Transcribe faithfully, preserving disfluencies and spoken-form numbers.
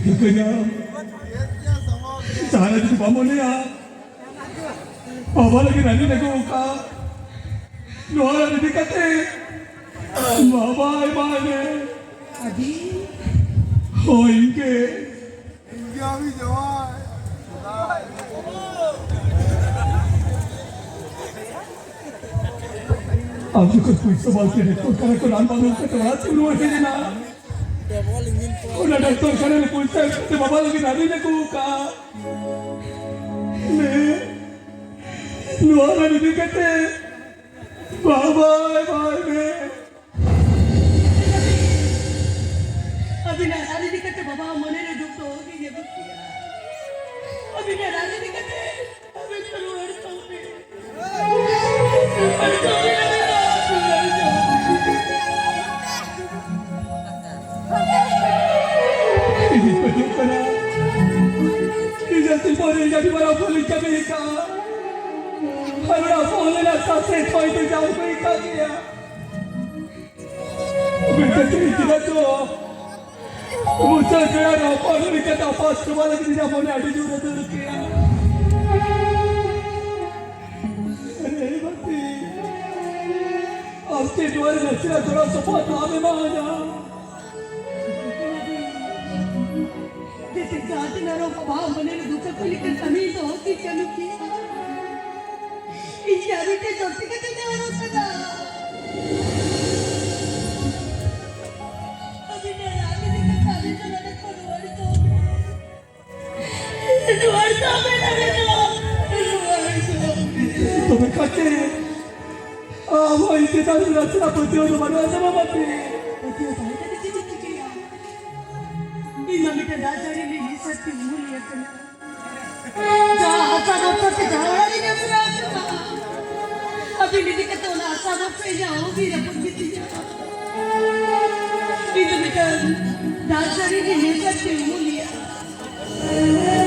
ᱴᱷᱤᱠᱟᱹᱧᱟ᱾ ᱡᱟᱦᱟᱸ ᱨᱮ ᱡᱩᱫᱤ ᱵᱟᱢ ᱢᱚᱱᱮᱭᱟ, ᱵᱟᱵᱟ ᱞᱟᱹᱜᱤᱫ ᱨᱟᱱᱤ ᱟᱹᱜᱩ ᱟᱠᱟᱫ, ᱱᱚᱣᱟ ᱨᱟᱱ ᱤᱫᱤ ᱠᱟᱛᱮ ᱵᱟᱵᱟ ᱮᱢᱟᱭ ᱢᱮ᱾ ᱟᱹᱰᱤ ᱦᱳᱭ ᱤᱧ ᱜᱮ᱾ ᱟᱢ ᱡᱚᱠᱷᱚᱱ ᱯᱩᱭᱥᱟᱹ ᱵᱟᱝ ᱛᱟᱦᱮᱸ ᱠᱟᱱᱟ, ᱛᱚᱠᱷᱚᱱ ᱨᱟᱱ ᱵᱟᱝ ᱟᱹᱜᱩ ᱠᱟᱛᱮ ᱚᱲᱟᱜ ᱛᱮᱢ ᱨᱩᱣᱟᱹᱲ ᱦᱮᱡ ᱮᱱᱟ᱾ ᱚᱱᱟ ᱰᱟᱠᱛᱚᱨ ᱠᱷᱟᱱᱟ ᱨᱮ ᱯᱚᱭᱥᱟ ᱮᱢ ᱠᱟᱛᱮ ᱵᱟᱵᱟ ᱞᱟᱹᱜᱤᱫ ᱨᱟᱱᱤᱧ ᱟᱹᱜᱩ ᱟᱠᱟᱫ᱾ ᱱᱮ, ᱱᱚᱣᱟ ᱨᱟᱱ ᱤᱫᱤ ᱠᱟᱛᱮ ᱵᱟᱵᱟ ᱮᱢᱟᱭ ᱢᱮ᱾ ᱟᱹᱵᱤᱱᱟᱜ ᱨᱟᱱ ᱤᱫᱤ ᱠᱟᱛᱮ ᱵᱟᱵᱟ ᱢᱚᱱᱮ ᱨᱮ ᱫᱩᱠ ᱫᱚ ᱚᱦᱚᱜᱤᱧ ᱟᱹᱜᱩ ᱠᱮᱭᱟ᱾ ᱟᱹᱵᱤᱱᱟᱜ ᱨᱟᱱ ᱤᱫᱤ ᱠᱟᱛᱮ ᱟᱹᱵᱤᱱ ᱫᱚ ᱨᱩᱣᱟᱹᱲ ᱛᱟᱵᱚᱱ ᱯᱮ᱾ ᱤᱧᱤᱧ ᱯᱟᱹᱛᱭᱟᱹᱜ ᱠᱟᱱᱟ᱾ ᱤᱧᱟᱹᱜ ᱡᱤᱵᱚᱱ ᱨᱮ ᱤᱧ ᱟᱹᱰᱤ ᱢᱟᱨᱟᱝ ᱵᱷᱩᱞᱤᱧ ᱠᱟᱹᱢᱤ ᱟᱠᱟᱫᱼᱟ᱾ ᱟᱨ ᱚᱱᱟ ᱵᱷᱩᱞ ᱨᱮᱱᱟᱜ ᱥᱟᱥᱮᱛ ᱦᱚᱭᱛᱳ ᱧᱟᱢ ᱦᱩᱭ ᱟᱠᱟᱫ ᱜᱮᱭᱟ᱾ ᱢᱮᱱᱠᱷᱟᱱ ᱛᱮᱦᱮᱧ ᱪᱮᱫᱟᱜ ᱪᱚ ᱢᱩᱪᱟᱹᱫ ᱵᱮᱲᱟ ᱨᱮ ᱦᱚᱯᱚᱱ ᱦᱩᱭ ᱠᱟᱛᱮ ᱟᱯᱟᱥ ᱪᱟᱵᱟ ᱞᱟᱹᱜᱤᱫ ᱤᱧᱟᱹᱜ ᱢᱚᱱᱮ ᱟᱹᱰᱤ ᱡᱳᱨ ᱮ ᱫᱟᱹᱲ ᱠᱮᱜᱼᱟ᱾ ᱟᱨᱮ ᱵᱟᱹᱛᱤ, ᱟᱢ ᱪᱮᱫ ᱱᱚᱣᱟ ᱨᱮ ᱱᱟᱥᱮᱱᱟᱜ ᱜᱚᱲᱚ ᱥᱚᱯᱚᱦᱚᱫ ᱵᱟᱢ ᱮᱢᱟᱣᱟᱧᱟ? ᱡᱮᱛᱮ ᱡᱟᱦᱟᱸ ᱛᱤᱱᱟᱹᱜ ᱨᱮᱦᱚᱸ ᱵᱟᱵᱟ ᱢᱚᱱᱮ ᱨᱮ ᱫᱩᱠ ᱟᱹᱜᱩ ᱞᱮᱠᱟᱱ ᱠᱟᱹᱢᱤ ᱫᱚ ᱠᱤ ᱠᱟᱹᱢᱤ ᱠᱮᱜᱼᱟ? ᱤᱧ ᱫᱚ ᱟᱹᱵᱤᱱ ᱴᱷᱮᱱ ᱡᱚᱞᱫᱤ ᱠᱟᱛᱮ ᱱᱮᱦᱚᱨᱚᱜ ᱠᱟᱱᱟ᱾ ᱟᱹᱵᱤᱱ ᱴᱷᱮᱱ ᱟᱹᱵᱤᱱ ᱞᱮᱠᱟᱱ ᱠᱟᱹᱢᱤ ᱫᱚ ᱱᱚᱰᱮ ᱠᱷᱚᱱ ᱨᱩᱣᱟᱹᱲ ᱦᱚᱪᱚ ᱨᱩᱣᱟᱹᱲ ᱦᱚᱪᱚ ᱢᱮ ᱱᱚᱰᱮ ᱫᱚ᱾ ᱨᱩᱣᱟᱹᱲ ᱦᱚᱪᱚ ᱢᱮ᱾ ᱛᱚᱵᱮ ᱠᱷᱟᱪᱮ, ᱟᱢ ᱦᱚᱸ ᱤᱧ ᱪᱮᱛᱟᱱ ᱨᱮ ᱱᱟᱥᱮᱱᱟᱜ ᱯᱟᱹᱛᱭᱟᱹᱣ ᱫᱚ ᱵᱟᱹᱱᱩᱜ ᱟᱥᱮ ᱵᱟᱝ ᱵᱟᱯᱮ? ᱯᱟᱹᱛᱭᱟᱹᱣ ᱛᱟᱦᱮᱸ ᱠᱟᱛᱮ ᱪᱮᱫ ᱤᱧ ᱪᱤᱠᱟᱹᱭᱟ? ᱤᱧ ᱢᱟ ᱢᱤᱫᱴᱮᱱ ᱫᱟᱜ ᱡᱟᱹᱲᱤ ᱨᱤᱱᱤᱡ ᱦᱤᱥᱟᱹᱵ ᱛᱮ ᱩᱢᱩᱞ ᱦᱩᱭ ᱟᱠᱟᱱᱟ᱾ ᱡᱟᱦᱟᱸ ᱟᱥᱟ ᱵᱷᱚᱨᱥᱟ ᱛᱮ ᱡᱟᱦᱟᱸ ᱚᱲᱟᱜ ᱨᱤᱧ ᱟᱹᱥᱩᱞ ᱟᱠᱟᱫᱼᱟ, ᱟᱹᱵᱤᱱ ᱤᱫᱤ ᱠᱟᱛᱮ ᱚᱱᱟ ᱟᱥᱟ ᱵᱷᱚᱨᱥᱟ ᱤᱧᱟᱹᱜ ᱦᱚᱸ ᱵᱤᱱ ᱨᱟᱹᱯᱩᱫ ᱠᱮᱫ ᱛᱤᱧᱟ᱾ ᱤᱧ ᱫᱚ ᱢᱤᱫᱴᱟᱝ ᱫᱟᱜ ᱡᱟᱹᱲᱤ ᱨᱤᱱᱤᱡ ᱦᱤᱥᱟᱹᱵ ᱛᱮ ᱩᱢᱩᱞ ᱦᱩᱭ ᱟᱠᱟᱱᱟ᱾